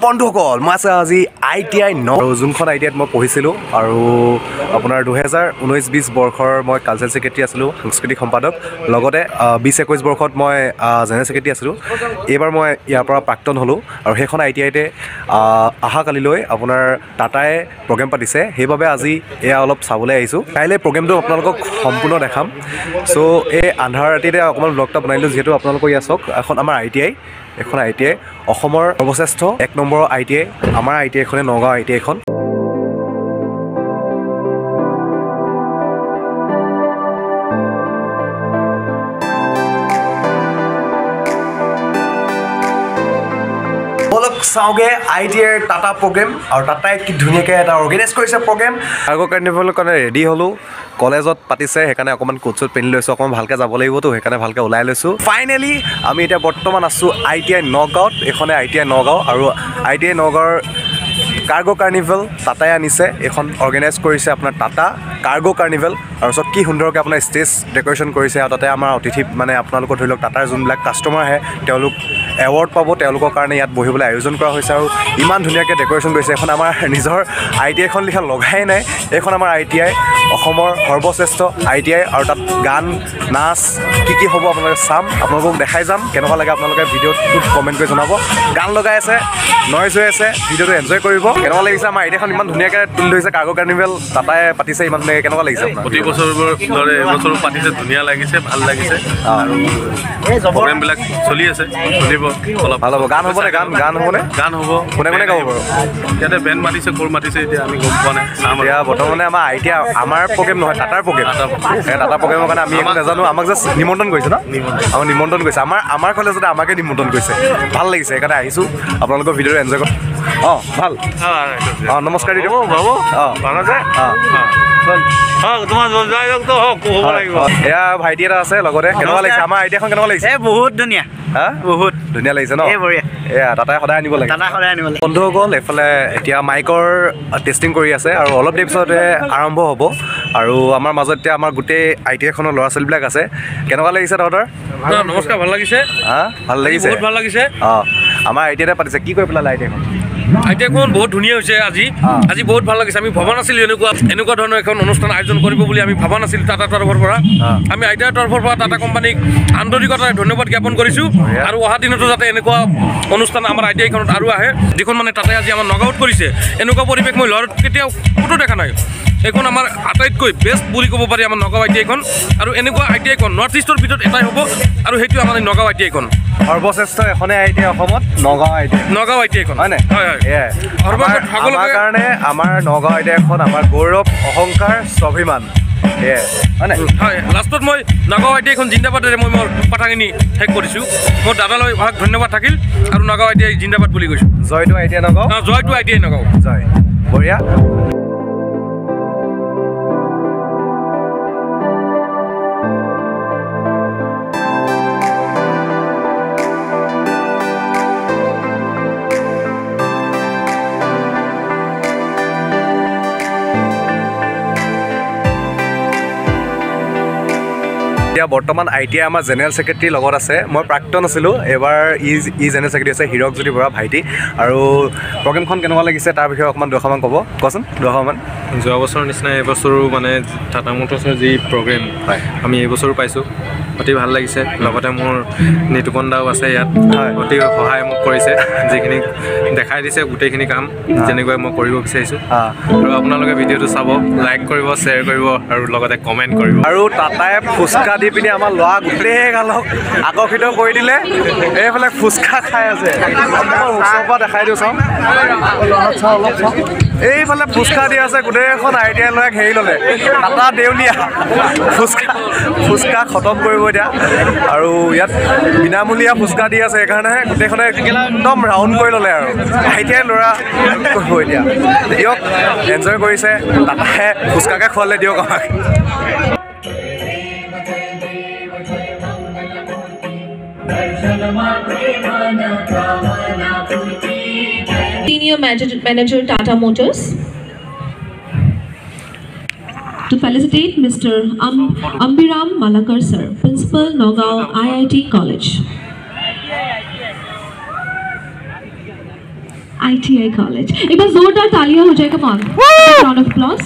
বন্ধুসকল, মই আছে আজি I T I ন যোনখন I T আইত মই পঢ়িছিলোঁ আৰু আপোনাৰ 2019-20 বৰ্ষৰ মই কালচাৰেল ছেক্ৰেটেৰী আছিলোঁ, সাংস্কৃতিক সম্পাদক। লগতে 20-21 বৰ্ষত মই জেনেৰেল ছেক্ৰেটেৰী আছিলোঁ। এইবাৰ মই ইয়াৰ পৰা প্ৰাক্তন হ'লোঁ আৰু সেইখন I T আইতে অহাকালিলৈ আপোনাৰ টাটাই প্ৰগ্ৰেম পাতিছে, সেইবাবে আজি এয়া অলপ চাবলৈ আহিছোঁ। কাইলৈ প্ৰগ্ৰেমটো আপোনালোকক সম্পূৰ্ণ দেখাম। চ' এই আন্ধাৰ ৰাতিতে অকণমান ব্লগ এটা বনাই দিলোঁ, যিহেতু আপোনালোকৰ ইয়াত চাওক এখন আমাৰ I T I, এখন I T I অসমৰ সৰ্বশ্ৰেষ্ঠ 1 নম্বৰৰ I T I, আমাৰ I T আইখনে Nagaon I T আইখন। বলক চাওঁগে I T আইৰ টাটা প্ৰগ্ৰেম আৰু টাটাই কি ধুনীয়াকৈ এটা অৰ্গেনাইজ কৰিছে প্ৰগ্ৰেম। কাৰ্গো কাৰ্নিভেলৰ কাৰণে ৰেডি হ'লোঁ, কলেজত পাতিছে সেইকাৰণে অকণমান কোট চোট পিন্ধি লৈছোঁ, অকণমান ভালকৈ যাব লাগিবতো সেইকাৰণে ভালকৈ ওলাই লৈছোঁ। ফাইনেলি আমি এতিয়া বৰ্তমান আছোঁ I T I নগাঁৱত। এইখনে I T I Nagaon আৰু I T I নগাঁৱৰ কাৰ্গো কাৰ্নিভেল টাটাই আনিছে, এইখন অৰ্গেনাইজ কৰিছে আপোনাৰ টাটা কাৰ্গো কাৰ্নিভেল। আৰু চব কি সুন্দৰকৈ আপোনাৰ ষ্টেজ ডেক'ৰেশ্যন কৰিছে আৰু তাতে আমাৰ অতিথি মানে আপোনালোকৰ ধৰি লওক টাটাৰ যোনবিলাক কাষ্টমাৰ আহে তেওঁলোক এৱাৰ্ড পাব, তেওঁলোকৰ কাৰণে ইয়াত বহিবলৈ আয়োজন কৰা হৈছে আৰু ইমান ধুনীয়াকৈ ডেক'ৰেশ্যন কৰিছে। এইখন আমাৰ নিজৰ I T আইখন লিখা লগাই নাই, এইখন আমাৰ I T I অসমৰ সৰ্বশ্ৰেষ্ঠ I T I. আৰু তাত গান নাচ কি কি হ'ব আপোনালোকে চাম, আপোনালোকক দেখাই যাম। কেনেকুৱা লাগে আপোনালোকে ভিডিঅ'টোত কমেণ্ট কৰি জনাব। গান লগাই আছে, নইজ হৈ আছে, ভিডিঅ'টো এনজয় কৰিব। কেনেকুৱা লাগিছে আমাৰ I T আইখন ইমান ধুনীয়াকৈ তুলি ধৰিছে, কাৰ্গো কাৰ্নিভেল টাটাই পাতিছে ইমান ধুনীয়াকৈ, কেনেকুৱা লাগিছে আপোনাৰ? প্ৰতি বছৰৰ দৰে এবছৰো পাতিছে, ধুনীয়া লাগিছে, ভাল লাগিছে আৰু প্ৰগ্ৰেমবিলাক চলি আছে, চলিব অলপ ভাল হ'ব। গান হ'বনে? গান গান হ'বনে? গান হ'ব। কোনে কোনে গাব বাৰু? ইয়াতে বেণ্ড মাতিছে, ক'ৰ মাতিছে এতিয়া আমি গম পোৱা নাই। এতিয়া বৰ্তমানে আমাৰ I T I আমাৰ প্ৰগ্ৰেম নহয়, টাটাৰ প্ৰগ্ৰেম। টাটা প্ৰগ্ৰেমৰ কাৰণে আমি একো নাজানো, আমাক জাষ্ট নিমন্ত্ৰণ কৰিছে ন, আমাক নিমন্ত্ৰণ কৰিছে, আমাৰ কলেজতে আমাকে নিমন্ত্ৰণ কৰিছে। ভাল লাগিছে সেইকাৰণে আহিছোঁ, আপোনালোকৰ ভিডিঅ'টো এনজয় কৰক। অঁ ভাল, অঁ নমস্কাৰ দিদি। অঁ এয়া ভাইটি এটা আছে লগতে। কেনেকুৱা লাগিছে আমাৰ I T আইখন, কেনেকুৱা লাগিছে? বহুত ধুনীয়া, হা বহুত ধুনীয়া লাগিছে ন? এয়া টাটাই সদায় আনিব লাগে, বন্ধুসকল। এইফালে এতিয়া মাইকৰ টেষ্টিং কৰি আছে আৰু অলপ দেৰি পিছতে আৰম্ভ হ'ব। আৰু আমাৰ মাজত এতিয়া আমাৰ গোটেই I T আইখনৰ ল'ৰা ছোৱালীবিলাক আছে। কেনেকুৱা লাগিছে তহঁতৰ? নমস্কাৰ, ভাল লাগিছে। হা ভাল লাগিছে, বহুত ভাল লাগিছে। অঁ আমাৰ I T আইতে পাতিছে, কি কৰি পেলালে I T আইখন? I T আইখন বহুত ধুনীয়া হৈছে আজি, আজি বহুত ভাল লাগিছে। আমি ভবা নাছিলোঁ এনেকুৱা ধৰণৰ এখন অনুষ্ঠান আয়োজন কৰিব বুলি, আমি ভবা নাছিলোঁ টাটাৰ তৰফৰ পৰা। আমি I T আইৰ তৰফৰ পৰা টাটা কোম্পানীক আন্তৰিকতাৰে ধন্যবাদ জ্ঞাপন কৰিছোঁ আৰু অহা দিনতো যাতে এনেকুৱা অনুষ্ঠান আমাৰ I T আইখনত আৰু আহে। যিখন মানে টাটাই আজি আমাৰ নগাঁৱত কৰিছে, এনেকুৱা পৰিৱেশ মই ল'ৰাত কেতিয়াও ক'তো দেখা নাই। এইখন আমাৰ আটাইতকৈ বেষ্ট বুলি ক'ব পাৰি আমাৰ নগাঁও I T আইখন। আৰু এনেকুৱা I T আইখন নৰ্থ ইষ্টৰ ভিতৰত এটাই হ'ব আৰু সেইটো আমাৰ নগাঁও I T আইখন। সৰ্বশ্ৰেষ্ঠ এখনে I T I অসমত, Nagaon I T I, Nagaon I T আইখন হয় নাই? হয় হয়। আমাৰ কাৰণে আমাৰ নগাঁও I T আইখন আমাৰ গৌৰৱ, অহংকাৰ, স্বাভিমান। হয়। লাষ্টত মই নগাঁও I T আইখন জিন্দাবাদেৰে মই মোৰ কথাখিনি শেষ কৰিছোঁ। মোৰ দাদালৈ অশেষ ধন্যবাদ থাকিল আৰু নগাঁও I T I জিন্দাবাদ বুলি কৈছোঁ। জয়টো I T I Nagaon, জয়টো I T I Nagaon, জয়। বঢ়িয়া। এতিয়া বৰ্তমান I T I আমাৰ জেনেৰেল ছেক্ৰেটেৰীৰ লগত আছে। মই প্ৰাক্তন আছিলোঁ, এইবাৰ ই জেনেৰেল ছেক্ৰেটেৰী আছে হীৰকজ্যোতি বৰা ভাইটি। আৰু প্ৰগ্ৰেমখন কেনেকুৱা লাগিছে তাৰ বিষয়ে অকণমান দুআষাৰমান ক'ব, কোৱাচোন দুআষাৰমান। যোৱা বছৰৰ নিচিনা এইবছৰো মানে টাটা মটৰ্ছৰ যি প্ৰগ্ৰেম আমি এইবছৰো পাইছোঁ, অতি ভাল লাগিছে। লগতে মোৰ নিতুপন দাও আছে ইয়াত, অতি সহায় মোক কৰিছে, যিখিনি দেখাই দিছে গোটেইখিনি কাম যেনেকৈ মই কৰিব বিচাৰিছোঁ। আৰু আপোনালোকে ভিডিঅ'টো চাব, লাইক কৰিব, শ্বেয়াৰ কৰিব আৰু লগতে কমেণ্ট কৰিব। আৰু টাটাই ফুচকা দি পিনি আমাৰ ল'ৰা গোটেই গালক আকৰ্ষিত কৰি দিলে। এইফালে ফুচকা খাই আছে, ওচৰৰ পৰা দেখাই দিওঁ, চাওঁ চাওঁ অলপ চাওঁ। এইফালে ফুচকা দি আছে, গোটেইখন I T I ল'ৰাক হেৰি ল'লে টাটা দেউলীয়া ফুচকা, ফুচকা খতম কৰিব এতিয়া। আৰু ইয়াত বিনামূলীয়া ফুচকা দি আছে, সেইকাৰণে গোটেইখনে একদম ৰাউণ্ড কৰি ল'লে আৰু I T I ল'ৰা কৰিব এতিয়া। দিয়ক, এনজয় কৰিছে, টাটাই ফুচকাকে খোৱালে দিয়ক আমাক। Senior Manager Tata Motors to felicitate Mr. Ambiram Malakar sir, Principal Nagaon IIT College. ITI College. एक बार जोरदार तालियां हो जाए, come on. Round of applause.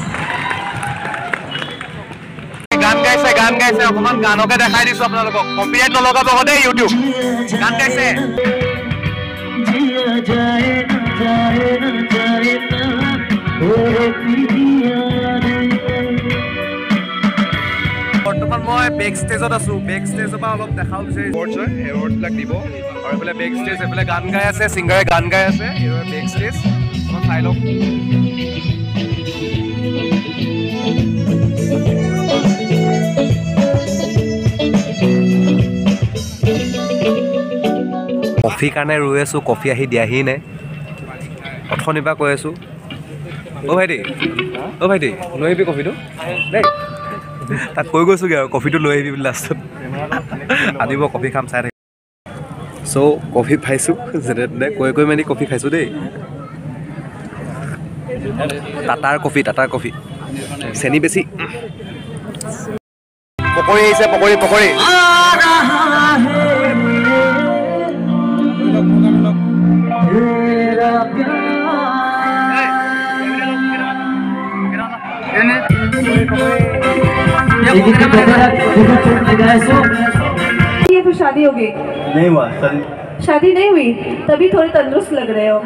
গান গাইছে, গান গাইছে, অকণমান গানকে দেখাই দিছো আপোনালোকক। কপিৰাইট নলগাব আকৌ দেই ইউটিউব। গান গাইছে। বৰ্তমান মই বেক ষ্টেজত আছো। বেক ষ্টেজৰ পৰা অলপ দেখাব বিচাৰিছো। এৱাৰ্ডছ হয়, এৱাৰ্ডবিলাক দিব। আৰু এইফালে বেক ষ্টেজ, এইফালে গান গাই আছে, ছিংগাৰে গান গাই আছে। এইটো বেক ষ্টেজ, অকণমান চাই লওক। কফিৰ কাৰণে ৰৈ আছোঁ, কফি আহি দিয়াহি নাই। অথনিৰ পৰা কৈ আছোঁ, অ' ভাইটি, অ' ভাইটি, লৈ আহিবি কফিটো দেই। তাক কৈ গৈছোগৈ আৰু কফিটো লৈ আহিবি বুলি। লাষ্টত আনিব, কফি খাম, চাই থাকিম। চ' কফি পাইছোঁ যেনে তেনে কৈ কৈ মেলি কফি খাইছোঁ দেই। টাটাৰ কফি, টাটাৰ কফি, চেনি বেছি। পকৰি আহিছে, পকৰি, পকৰি। ये फिर शादी हो गई? नहीं हुआ, शादी नहीं हुई, तभी थोड़े तंदुरुस्त लग रहे हो।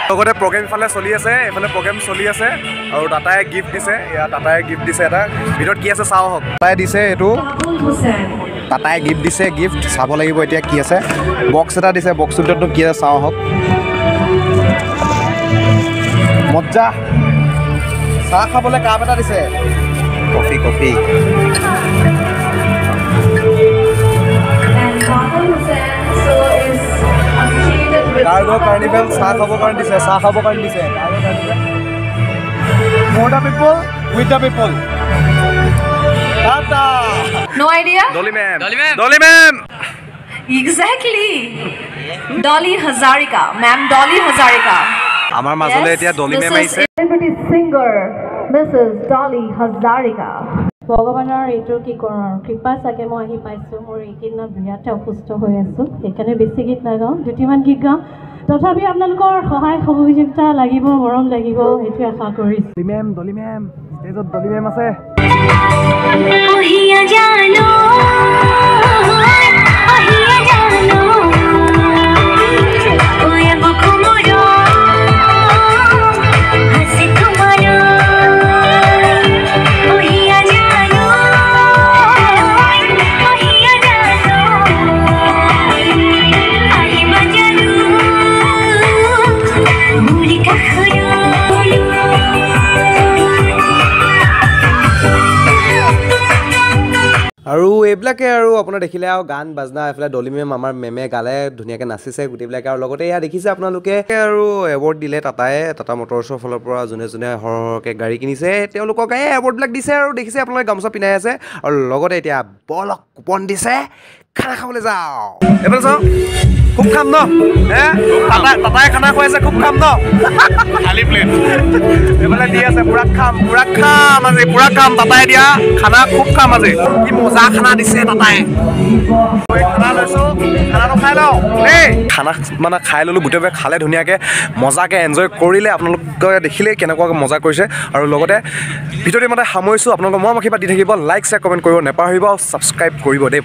লগতে প্ৰগ্ৰেম ইফালে চলি আছে, এইফালে প্ৰগ্ৰেম চলি আছে। আৰু টাটাই গিফ্ট দিছে, এয়া টাটাই গিফ্ট দিছে এটা। ভিতৰত কি আছে চাওঁ আহক। টাটাই দিছে এইটো, Babul Hussain. টাটাই গিফ্ট দিছে, গিফ্ট চাব লাগিব এতিয়া কি আছে। বক্স এটা দিছে, বক্সটোৰ ভিতৰতনো কি আছে চাওঁ আহক। মজ্জা, চাহ খাবলৈ কাপ এটা দিছে। Coffee, coffee. And Babul Hussain sir is associated with Cargo carnival চাহ খাবৰ কাৰণে দিছে, চাহ খাবৰ কাৰণে দিছে। For the people, with the people. Tata. No idea? Dolly ma'am, Dolly ma'am. Exactly. Dolly Hazarika, ma'am Dolly Hazarika. আমাৰ মাজলৈ এতিয়া ডলি মেম আহিছে। Celebrity singer Mrs. Dolly Hazarika. ভগৱানৰ এইটো কি কৰোঁ আৰু কৃপা চাগে মই আহি পাইছোঁ। মোৰ এইকেইদিনত বিৰাটে অসুস্থ হৈ আছোঁ, সেইকাৰণে বেছি গীত নাগাওঁ, দুটিমান গীত গাওঁ। তথাপি আপোনালোকৰ সহায় সহযোগিতা লাগিব, মৰম লাগিব, সেইটোৱে আশা কৰিছোঁ। ডলি মেম, ডলি মেম, ষ্টেজত ডলি মেম আছে। ওহিয়া জানো, ওহিয়া জানো, ওয়া বুকু মোর হাসি তোমার, ওহিয়া জানো, ওহিয়া জানো, আহিবা জানো মোৰ কাষৰ। আৰু এইবিলাকে আৰু আপোনাৰ দেখিলে আৰু গান বাজনা, এইফালে ডলি মেম, আমাৰ মেমে গালে, ধুনীয়াকৈ নাচিছে গোটেইবিলাকে। আৰু লগতে এয়া দেখিছে আপোনালোকে আৰু এৱাৰ্ড দিলে টাটাই, টাটা মটৰ্ছৰ ফালৰ পৰা যোনে যোনে সৰহ সৰহকৈ গাড়ী কিনিছে তেওঁলোকক এই এৱাৰ্ডবিলাক দিছে। আৰু দেখিছে আপোনালোকে গামোচা পিন্ধাই আছে। আৰু লগতে এতিয়া বলক কুপন দিছে, খানা খাবলৈ যাওঁ। এইফালে চাওঁ, খুব খাম ন? হে, টাটাই খানা খুৱাইছে, খুব খাম ন? খালী প্লেট এইফালে দি আছে, পুৰা খাম, পুৰা খাম আজি, পুৰা খাম। টাটাই দিয়া খানা খুব খাম আজি। কি মজা খানা দিছে টাটাই। খানা লৈছো, খানাটো খাই লওঁ দেই। খানা মানে খাই ল'লোঁ, গোটেইবোৰে খালে ধুনীয়াকৈ, মজাকৈ এনজয় কৰিলে। আপোনালোকে দেখিলেই কেনেকুৱাকৈ মজা কৰিছে। আৰু লগতে ভিডিঅ'টো মানে সামৰিছোঁ। আপোনালোকৰ মৰম আশীৰ্বাদ দি থাকিব, লাইক শ্বেয়াৰ কমেণ্ট কৰিব নাপাহৰিব, আৰু ছাবস্ক্ৰাইব কৰিব দেই।